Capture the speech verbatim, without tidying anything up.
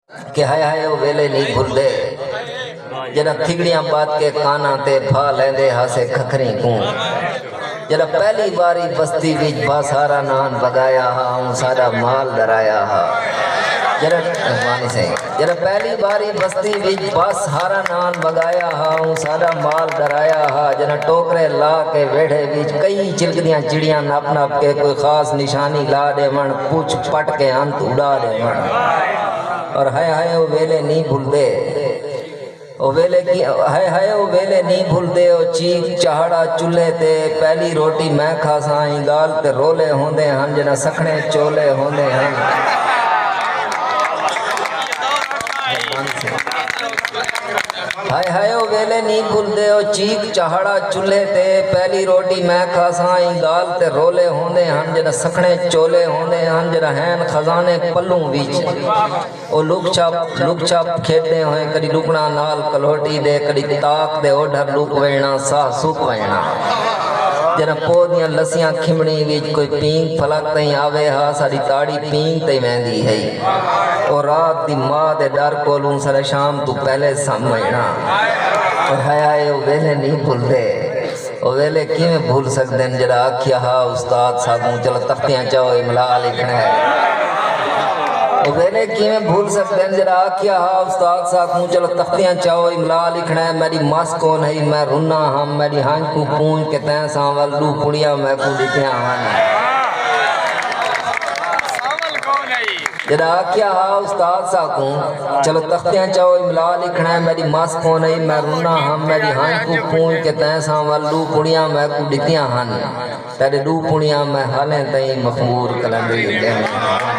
کہ ہائے ہائے او ویلے نی بھلدے، جݙاں تھڳڑیاں ٻدھ کے کاناں تے بھا لیندے ہاسے کھکھریں کوں۔ جݙاں پہلی واری بستی وچ بس ہارا نان وڳایا ہا، اوں ساݙا مال ݙرایا ہا۔ جݙاں، مہربانی سئیں۔ جݙاں پہلی واری بستی وچ بس ہارا نان وڳایا ہا، اوں ساݙا مال ݙرایا ہا۔ جݙاں ٹوکرے لا کے ویڑھے وچ کئی چلکدیاں چڑیاں نپ نپ کے کوئی خاص نشانی لا ݙیوݨ، پچھ پٹ کے انت اݙا ݙیوݨ۔ اور ہائے ہائے او ویلے نی بھلدے، او ویلے کی، ہائے ہائے او ویلے نی بھلدے، او چیک چہاڑا چولھے تے، پہلی روٹی میں کھاساں، ایں ڳالھ تے رولے ہوندے ہن، جݙاں سکھݨے چولے ہوندے ہن۔ ہائے ہائے او ویلے نی بھلدے، او چیک چہاڑا چولھے تے، پہلی روٹی میں کھاساں، ایں ڳالھ تے رولے ہوندے ہن، جݙاں سکھݨے چولے ہوندے ہن، جݙاں ہین خزانے پلوں وچ۔ او لک چھپ، لک چھپ کھیݙدے ہوئے کݙی لکݨا نال کلہوٹی دے، کݙی تاک دے اوڈھر لک ویݨا، ساہ سک ویݨا۔ جݙاں پوہ دیاں لسیاں کھمݨی وچ کوئی پینگ فلک تئیں آوے ہا، ساݙی تاڑی پینگ تئیں ویندی ہئی۔ او رات دی ماء دے ݙر کولوں ساݙا شام توں پہلے سم ویݨا۔ اور ہائے ہائے او ویلے نی بھلدے۔ او ویلے کیویں بھل سڳدن جݙاں آکھیا ہا استاد ساکوں، چلو تختیاں چاؤ املا لکھݨا ہے۔ او ویلے کیویں بھل سڳدن جݙاں آکھیا ہا استاد ساکوں، چلو تختیاں چاؤ املا لکھݨا ہے۔ میݙی مس کون ہئی، میں رنا ہم، میݙی ہنج کوں پونج کے تیں ساں ول ݙو پڑیاں میکوں ݙتیاں ہن۔ جݙاں آکھیا ہا استاد ساکوں، چلو تختیاں چاؤ املا لکھݨا ہے، میݙی مس کون ہئی، میں رنا ہم، میݙی ہنج کوں پونج کے تیں ساں ول ݙو پڑیاں میکوں ݙتیاں ہن۔ تیݙے ݙو پڑیاں میں حالیں تئیں مخمور قلندری تے ہن۔